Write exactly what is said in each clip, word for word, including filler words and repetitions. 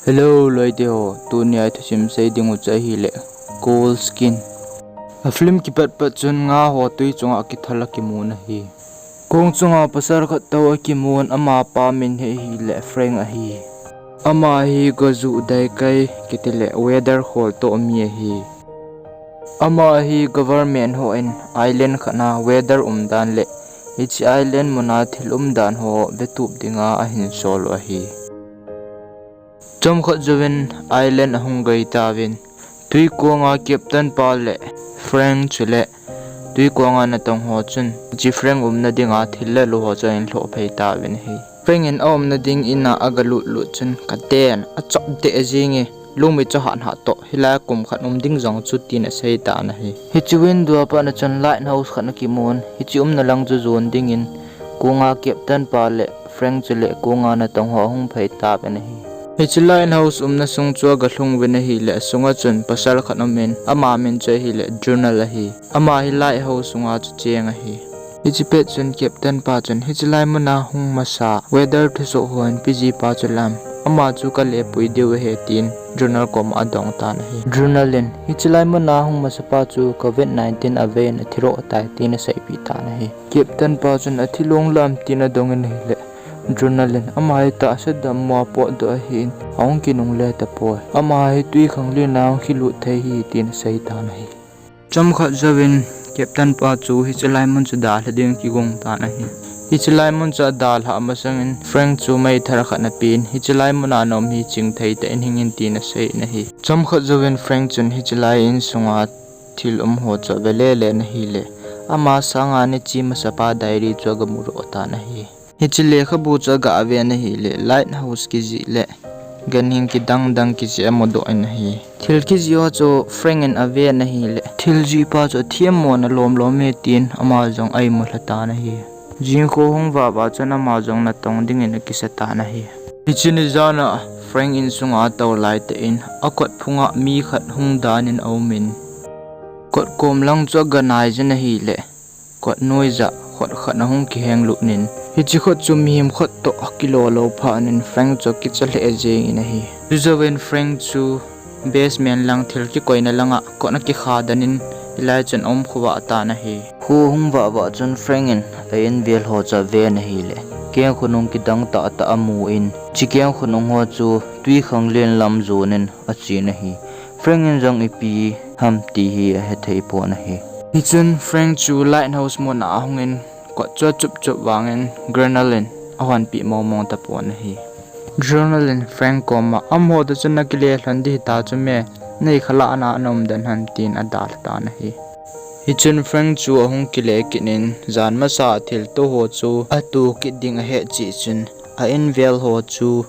Hello loite ho, tunia i thusim sei ding u chu ahile Coal Skin. A film kipat pat chun nga ho tui chunga kithal a kimun ahi. Kong chunga pasal khat tou akimun, ama pa min hi ahile Frank ahi. Ama hi Goju Daikai kiti le weather khol toh mi ahi. Ama hi government hon island khat na weather umdan le hiche island muna thil umdan ho vetup dinga ahin sol u ahi. Chomkhat jouvin island ahung gei tauvin, tui konga captain pa le Frank chule tui konga natong ho chun hiche Frank umna dinga thil le lu ho chu ahin lhoh phei tauvin ahi. Frank in aumna ding in a agalut lut chun, "Katen, achop deh jinge, lungmi chu hat hat toh, hilai a kum khat um ding jong chu," tin asei tan ahi. Hiche window a pat na chun lighthouse khat ana kimun, hiche umna lang chu jon dingin konga captain pa le Frank chule konga natong ho ahung phei tauvin ahi. Hiche lighthouse umna sung chu agalhung uvin ahile, asunga chun pasal khat aumin, ama min chu ahile Junal ahi. Ama hi lighthouse sunga chu cheng ahi. Hiche pet chun captain pa chun, "Hiche lai muna hung masa weather thusoh hon piji pa chu lam, ama chu kale pui diu ahi," tin Junal koma adong tan ahi. Junal in, "Hiche lai muna hung masa pa chu covid nineteen avei in athi roh tai," tin aseipeh tan ahi. Captain pa chun, "Athi long lam?" tin adongin ahile, Junal in, "Ama hi tahsa dammo a potdoh ahin, ahung kinungle tapoi. Ama hi twikhanglen a hung kilut thei ahi," tin asei tan ahi. Chomkhat jouvin captain pa chu hiche lai mun chu dalha ding kigong tan ahi. Hiche lai mun chu adalhah masangin Frank chu meithal khat ana pen, "Hiche lai muna naum hi chingthei tah in hingin," tin aseiyin ahi. Chomkhat jouvin Frank chun hiche lai insunga thil um ho chu ave lele in ahile, ama sanga niche masa pa diary chu agamu roh tan ahi. Hiche lekhabu chu aga ven ahile, lighthouse kijih le ganhing kidang dang kijih amudoh in ahi. Thil kijih ho chu Frank in aven ahile, thil jih pa chu athemmona lom lom e tin ama jong a-imu lha tan ahi. Jingkho hung vah vah chun ama jong natong dingin akisa tan ahi. Hiche ni jan a Frank insunga atou laitah in akot phunga mi khat hung danin aumin, kot kom lang chu aga nai jin ahile, kot noija khot khat ahung kiheng lut in, hiche khot chu mihem khot toh akilo lou phat in Frank chu akicha lheh jengin ahi. Chujouvin Frank chu basement lang thil kikoina langa kot ana kikha danin, hilai chun aum khovah tan ahi. Kho hung vah vah chun Frank in a-in vel ho chu aven ahile, keng khonung kidang tah tah amun, hiche keng khonung ho chu twikhanglen lam jonin achen ahi. Frank in jong ipi ham ti hi ahethei pon ahi. Hichun Frank chu lighthouse muna ahungin kot chu achup chup vangin Gurnall in ahonpeh mong mong tapon ahi. Gurnall in Frank koma, "Amaho toh chun nakile lhon ding hita chu me, neikhalhahna naum den ham?" tin adalha tan ahi. Hichun Frank chu ahung kile kit in, jan masa thilto ho chu ato kit ding ahet cheh chun, a-in vel ho chu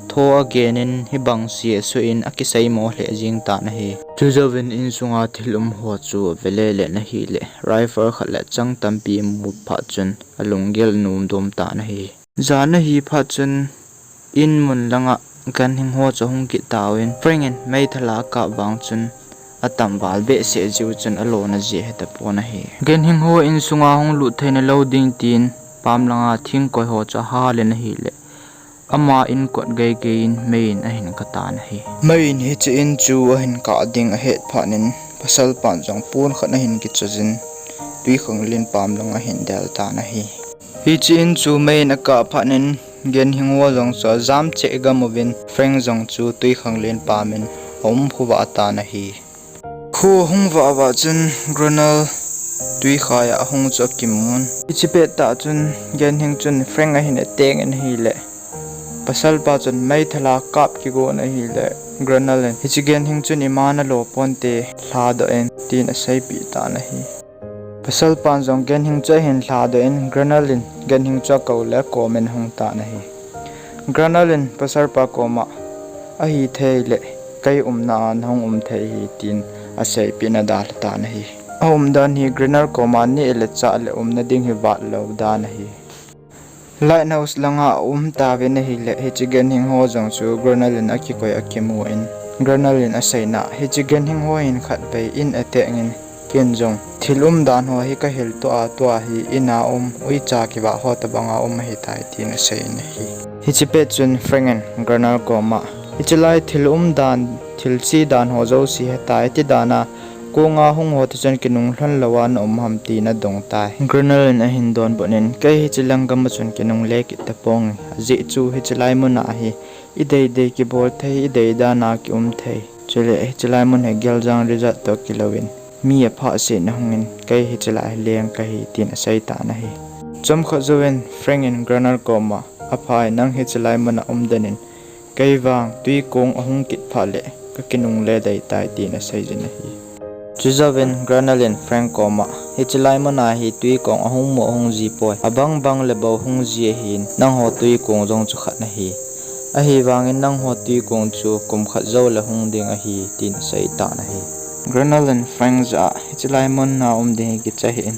tho agenin hibang se asuh in akiseimo lheh jeng tan ahi. Chujouvin insunga thil um ho chu ave lele in ahile, rifle khat le chang tampi amu phat chun alunggel anom dom tan ahi. Jan ahi phat chun in mun langa ganhing ho chu ahung kit tauvin, Frank in meithal a akap vang chun atam val behseh jeh u chun alona jeh ahetapon ahi. Ganhing ho insunga hung lut theina lou ding tin pam langa thingkoi ho chu ahal in ahile, ama in kot gei gei in mei in ahin kah tan ahi. Mei in hiche in chu ahin kah ding ahet phat in, pasalpan jong pon khat ahin kichoi jin, twikhanglen pam lang ahin del tan ahi. Hiche in chu mei in akah phat in, ganhing ho jong chu ajam cheh gam uvin, Frank jong chu twikhanglen pam in aum khovah tan ahi. Kho hung vah vah chun Gurnall twikhai a ahung chu akimun. Hiche pettah chun ganhing chun Frank ahin ateng in ahile, pasalpa chun meithal a kap kigon ahile, Gurnall in, "Hiche ganhing chun ima nalo ponte, lhadoh in," tin aseipeh tan ahi. Pasalpan jong ganhing chu ahin lhadoh in, Gurnall in ganhing chu akou le akomin ahung tan ahi. Gurnall in pasalpa koma, "Ahithei le kei umna a nahung um thei ahi," tin aseipeh in adalha tan ahi. Aumdan hi Gurnall koma neh le chah le umna ding hi vat lou dan ahi. Lighthouse langa aum tauvin ahile, hiche ganhing ho jong chu Gurnall in akikoi akimun, Gurnall in aseina, "Hiche ganhing ho hin khatvei in ateng in, ken jong thil umdan ho hi kahil tua tua hi in a um, uicha kivah ho tobanga um ahitai," tin aseiyin ahi. Hiche pet chun Frank in Gurnall koma, Hichelai thil um dan, thil che dan ho jouse heta, iti dan a, kong a hung ho toh chun kinunglhon lou a na um ham tin adong tai. Granal in ahin donbut in, kei hiche lang gam a chun kinungle kit tapong e. Ajeh chu hichelai mun a hi, idei dei kibol thei, idei dan a kium thei. Chule hichelai mun hi geljang resort toh kilou in, mi aphah seh na hung in, kei hichelai hi leng kahi tin asei tan ahi. Chomkhat jouvin Frank in Granal koma, apha e, nang hichelai mun a um den in, kei vang twikong ahung kit phat le kakinungle dei tai tin asei jin ahi. Chujouvin Granal in Frank koma, hichelai mun a hi twikong ahung mu ahung ji poi. Abang bang le bou hung ji ahin, nangho twikong jong chu khat nahi. Ahivangin nangho twikong chu kum khat jou le hung ding ahi, tin asei tan ahi. Granal in Frank jah a, hichelai mun a um ding hi kicha hih in,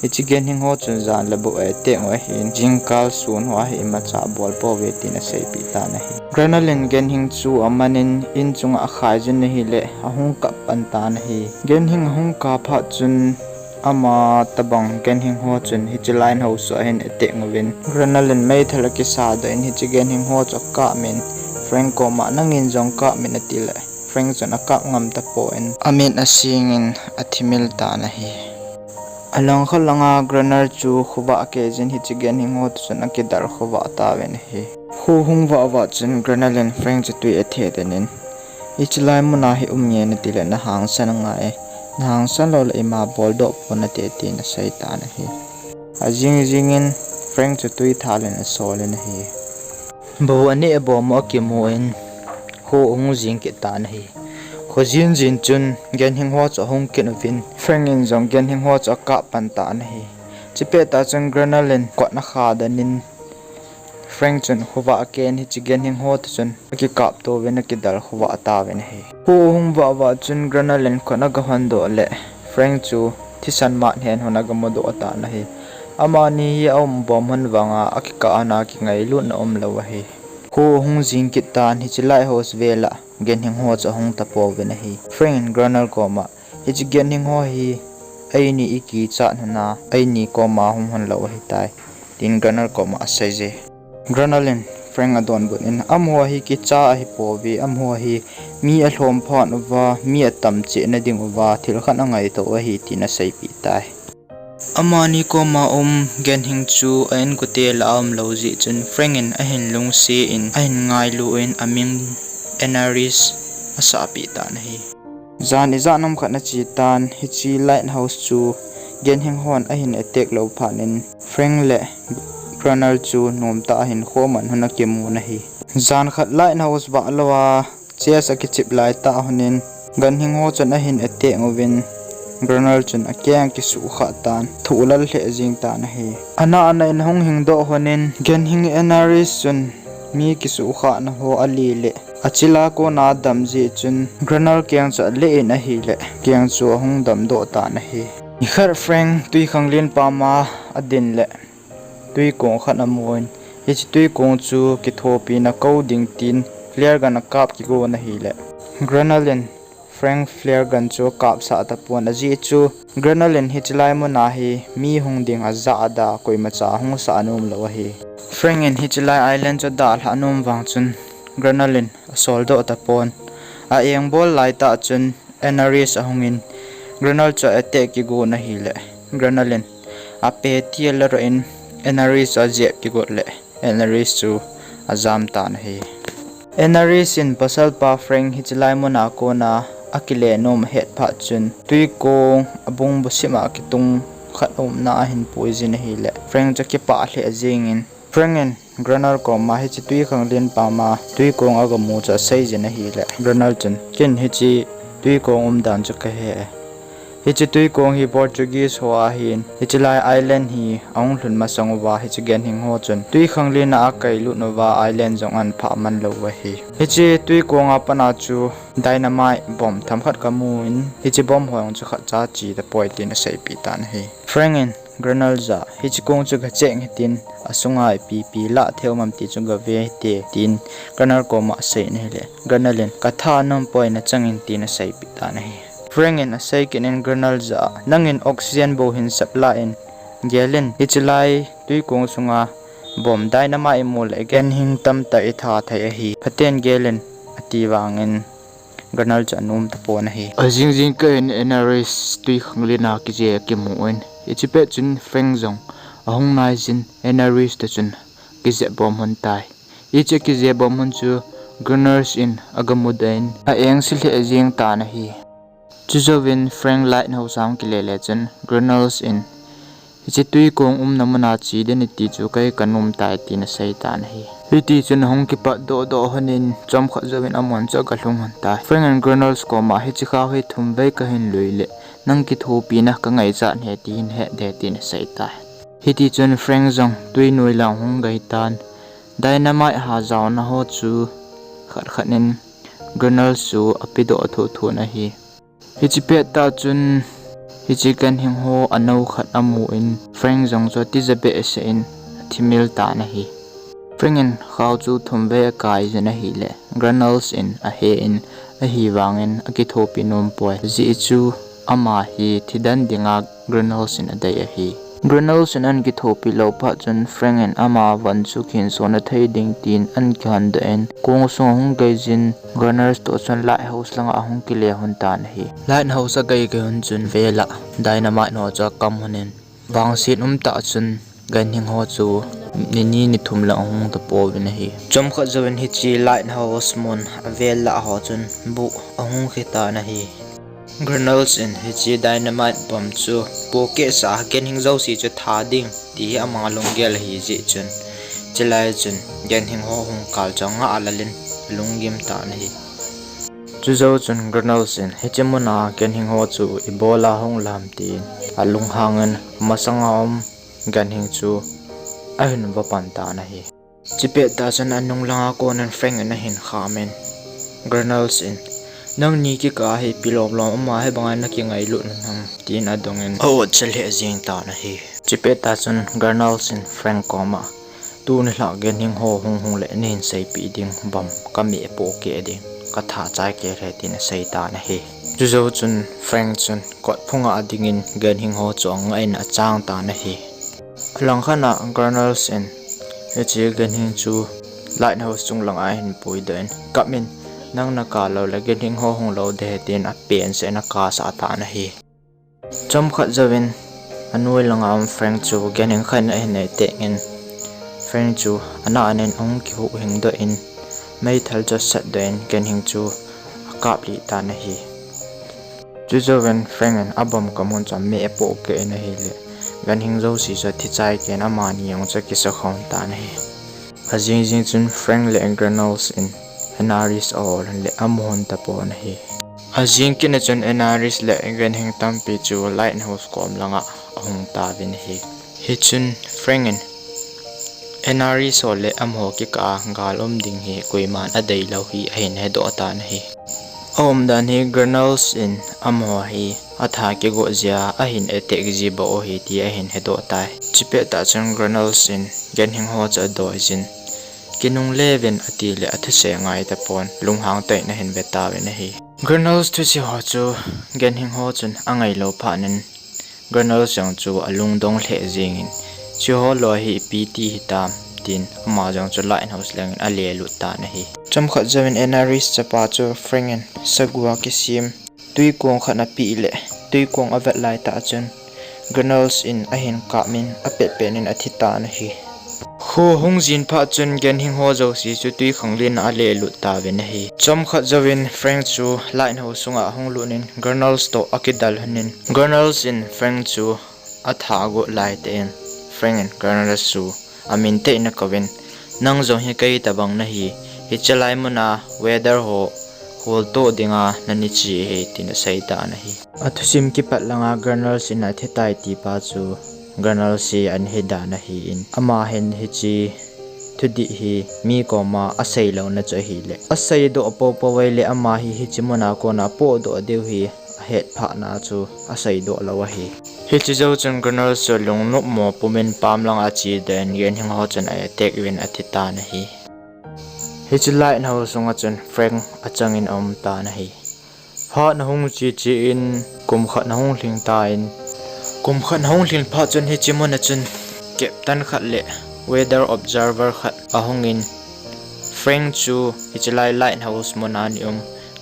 hiche ganhing ho chun jan le bou a attack u ahin, jingkah sun ho a hi imacha bol pouve tin aseipeh tan ahi. Granal in ganhing chu amanin in chunga akhai jin ahile, ahung kap pan tan ahi. Ganhing ahung kap phat chun, ama tabang ganhing ho chun hiche lighthouse a ahin attack uvin, Granal in meithal akisa doh in hiche ganhing ho chu akap in, Frank koma, nangin jong kap in atile, Frank chun akap ngam tapon, amit asing in athimil tan ahi. Alangkhat langa Granal chu khovah akei jin hiche ganhing ho toh chun akidal khovah tauvin ahi. Kho hung vah vah chun Granal in Frank chu twi a atheh den in, hichelai mun a hi um nge natile nahangsan angai e, nahangsan lou le ima boldoh pon nate tin asei tan ahi. Ajing jing in Frank chu twi thal in asol in ahi. Bou aneh abom u akimu in, kho ahung jing kit tan ahi. Kho jin jin chun ganhing ho chu ahung kit uvin, Frank in jong ganhing ho chu akap pan tan ahi. Chupet tah chun Granal in kot ana kha den in, Frank chun khovah akei in hiche ganhing ho toh chun akikap touvin akidal khovah tauvin ahi. Kho ahung vah vah chun Granal in kot agahon doh le Frank chu thisan mat hen hon agamu doh tan ahi. Amani hi aum bom hon vanga akikah ana kingailutna umlou ahi. Kho ahung jing kit tan hiche lighthouse vel a ganhing ho chu ahung tapouvin ahi. Frank in Granal koma, hiche ganhing ho hi eini ikichat hon a, eini koma hung hon lou ahitai, tin Granal koma asei je. Granal in Frank adonbut in, amaho hi kicha ahipouve, amaho hi mi alhom phat uva, mi atam cheh na ding uva thil khat angaito u ahi tin aseipeh tai. Amani koma um ganhing chu a inkote lah a umlou jeh chun Frank in ahin lungset in ahin ngailu in amin Anaris asahpeh tan ahi. Jan ijat ham khat ana che tan hiche lighthouse chu ganhing hon ahin attack lou phat in Frank le Granal chu nomtah a hinkho man hon akimun ahi. Jan khat lighthouse vah lou a chest akichep laitah hon in ganhing ho chun ahin attack uvin Granal chun akeng akisuhkhah tan, thoh lal lheh jeng tan ahi. Ana ana in ahung hingdoh hon in ganhing Anaris chun mi kisuhkhahna ho ale le achil a kona adam jeh chun Granal keng chu ale in ahile keng chu ahung damdoh tan ahi. Nikhat Frank twikhanglen pam a adin le twikong khat amun, hiche twikong chu kithopina kou ding tin flare gun akap kigon ahile Granal in Frank flare gun chu akapsah tapon ajeh chu Granal in hichelai mun a hi mi hung ding ajah ada koimacha hungsah anomlou ahi. Frank in hichelai island chu adalhah nom vang chun Granal in asoldoh tapon. A engbol laitah chun Anaris ahung in Granal chu a attack kigon ahile Granal in apeti aladoh in Anaris chu ajep kigot le Anaris chu ajam tan ahi. Anaris in pasalpa Frank hichelai mun a kona akile nom ahet phat chun twikong abung busim a kitung khat aumna ahin puijin ahile Frank chu akipah lheh jeng in Frank in Granal koma hiche twikhanglen pam a twikong agamu chu aseijin ahile Granal chun, ken hiche twikong umdan chu kahe e. Hiche twikong hi Portuguese ho ahin, hichelai island hi ahung lhun masang uva hiche ganhing ho chun twikhanglen a akailut uva island jong ahin phah man lou u ahi. Hiche twikong a pat a chu dynamite bomb themkhat kamun, hiche bomb ho jong chu khatcha che tapoi tin aseipeh tan ahi. Frank in Granal jah a, hiche kong chu gacheng hitin, asunga ipi ipi lah thei um am ti chu gave hite, tin Granal koma asei in ahile Granal in, katha anom poi nachang in, tin aseipeh tan ahi. Frank in asei kit in Granal jah a, nangin oxygen bou hin supply in, gel in, hichelai twikong sunga bomb dynamite imu le ganhing tamtah itha thei ahi. Phaten gel in, ti vangin Gunnels chu anom tapon ahi. Ajing jing kah in Enerys tui khanglen a kije akimun, hiche pet chun Frank jong ahung naijin Enerys toh chun kijep bom lhon tai. Hiche kijep bom lhon chu Gunnels in agamu doh in a-engse lheh jeng tan ahi. Chujouvin Frank lighthouse a ahung kile le chun Gunnels in, hiche tui kong umna muna che ding iti chu kei kanom tai, tin asei tan ahi. Hiti chun ahung kipat doh doh lhon in chomkhat jouvin amun chu agalhung lhon tai. Frank in Gunnels koma, hiche khao hi thum vei kahin lui le nang kithopina kangaichat e, ti hin het ding, tin asei tai. Hiti chun Frank jong tui noi lang ahung gei tan, dynamite ha jaona ho chu khat khat in Gunnels chu apedoh thotho in ahi. Hiche pet tah chun hiche ganhing ho anou khat amun Frank jong chu atija behseh in athimil tan ahi. Frank in khao chu thum vei akai jin ahile Gunnels in ahe in, ahivangin akithopi nom poi. Ajeh chu ama hi thi den dinga Gunnels in adei ahi. Gunnels in ahin kithopi lou phat chun Frank in ama von chu kihinso na thei ding tin ahin kihon doh in, kong sung ahung gei jin, Gunnels toh chun lighthouse langa ahung kile lhon tan ahi. Lighthouse agei gei lhon chun vel a dynamite ho chu akam lhon in, vangset um tah chun ganhing ho chu ni ni ni thum lang ahung tapouvin ahi. Chomkhat jouvin hiche lighthouse mun avel lah ho chun buh ahung khi tan ahi. Gunnels in hiche dynamite bomb chu pohkeh sah a ganhing jouse chu tha ding ti hi ama lunggel ahi jeh chun, chulai chun ganhing ho hung kal chu angah lal in alunggim tan ahi. Chujou chun Gunnels in hiche muna ganhing ho chu ibola hung lam tin alunghang in masanga um ganhing chu ahin vopan tan ahi. Hiche pet tah chun anung langa konin Frank in ahin kham in, Gunnels in, nangni kikah a hi ipi lom lom ama hi banga nakingailut u ham, tin adong in a-otcha lheh jeng tan ahi. Hiche pet tah chun Gunnels in Frank koma, tuni lhah ganhing ho hung hung le nahin seipeh ding, bomb kame pohkeh ding, katha chai kei e, tin asei tan ahi. Chujou chun Frank chun kot phunga adingin ganhing ho chu angah in achang tan ahi. Alangkhat a Gunnels in hiche ganhing chu lighthouse chung langa ahin puidoh in, kap in, nang nakap lou le ganhing ho hung lou ding ahi, tin apensah in akasah tan ahi. Chomkhat jouvin anoi langa um Frank chu ganhing khat in ahin attack in, Frank chu ana anin ahung kihuhhing doh in, meithal chu asat doh in ganhing chu akaplih tan ahi. Chujouvin Frank in abomb kam lhon chu ame pohkeh in ahile, ganhing jouse chu athi chai kei in amani jong chu akisa khom tan ahi. Ajing jing chun Frank le Gunnels in Enerys a-ol lhon le amu lhon tapon ahi. Ajing kit a chun Enerys le ganhing tampi chu lighthouse kom langa ahung tauvin ahi. Hichun Frank in Enerys ho le amaho kikah a gal um ding hi koiman adeilou hi ahin hedoh tan ahi. Aumdan hi Gunnels in amaho hi atha kigot jeh a ahin attack ji bou ahi ti ahin hedoh tai. Hiche pet tah chun Gunnels in ganhing ho chu adoi jin, kinungle uvin ati le athusei ngai tapon, lunghang tah in ahin ve tauvin ahi. Gunnels thusei ho chu ganhing ho chun angailou phat in, Gunnels jong chu alungdong lheh jeng in, hiche ho loi hi ipi ti hitam, tin ama jong chu lighthouse lang in alelut tan ahi. Chomkhat jouvin Enerys chapa chu Frank in sagua kisem tui kong khat apeh le, tui kong avet laitah chun Gunnels in ahin kap in apet pet in athi tan ahi. Kho hung jin phat chun ganhing ho jouse chu tui khanglen a alelut tauvin ahi. Chomkhat jouvin Frank chu lighthouse sunga ahung lut in Gunnels toh akidal lhon in, Gunnels in Frank chu atha agot laitah in Frank in Gunnels chu amin tah in akouvin, nang jong hi kei tobang nahi, hiche lai muna weather ho kholtoh dinga nani che ahi, tin asei tan ahi. Athusim kipat langa Gunnels in athi tai ti pa chu Gunnels hi ahin hedan ahin, ama hin hiche thudih hi mi koma aseilouna chu ahile, aseidoh poupou ahile ama hi hiche muna kona apohdoh diu hi ahet phatna chu aseidoh lou ahi. Hiche jou chun Gunnels chu lungnopmo pumin pam langa achedoh in ganhing ho chun a-attack uvin athi tan ahi. Hiche lighthouse sunga chun Frank achangin aum tan ahi. Phat ahung che che in kum khat ahung lhing tan, kum khat ahung lhing phat chun hiche muna chun captain khat le weather observer khat ahungin Frank chu hiche lai lighthouse mun a ana um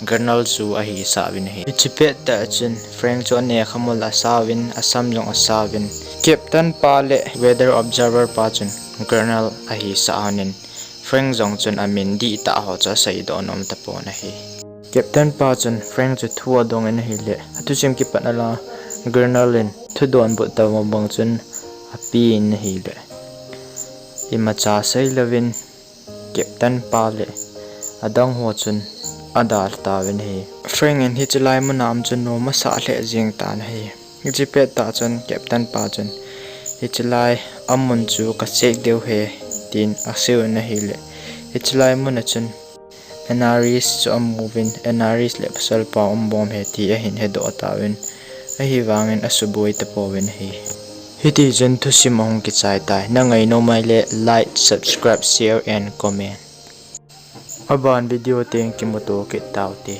Colonel chu ahisah uvin ahi. Hiche pettah chun Frank chu anekhamul asauvin, asam jong asauvin, Captain pa le weather observer pa chun Colonel ahisah lhonin, Frank jong chun amin dihtah ho chu aseidoh nom tapon ahi. Captain pa chun Frank chu thu adongin ahile, athusim kipat a la Colonel in thu donbut tabang bang chun apen ahile, imacha seilouvin Captain pa le adang ho chun adalha tauvin ahi. Frank in hiche lai mun a um chu nom asah lheh jeng tan ahi. Hiche pettah chun Captain pa chun hiche lai amun chu ka check diu ahi, tin aseiyun ahile, hiche lai mun a chun Anaris chu amuvin, Anaris le pasalpa um bom ahi ti ahin hedoh tauvin, ahivangin asuboi tapouvin ahi. Hitichun thusim ahung kichai tai. Na ngai nom ahile like, subscribe, share and comment. Aban video teng kimuto kit taute.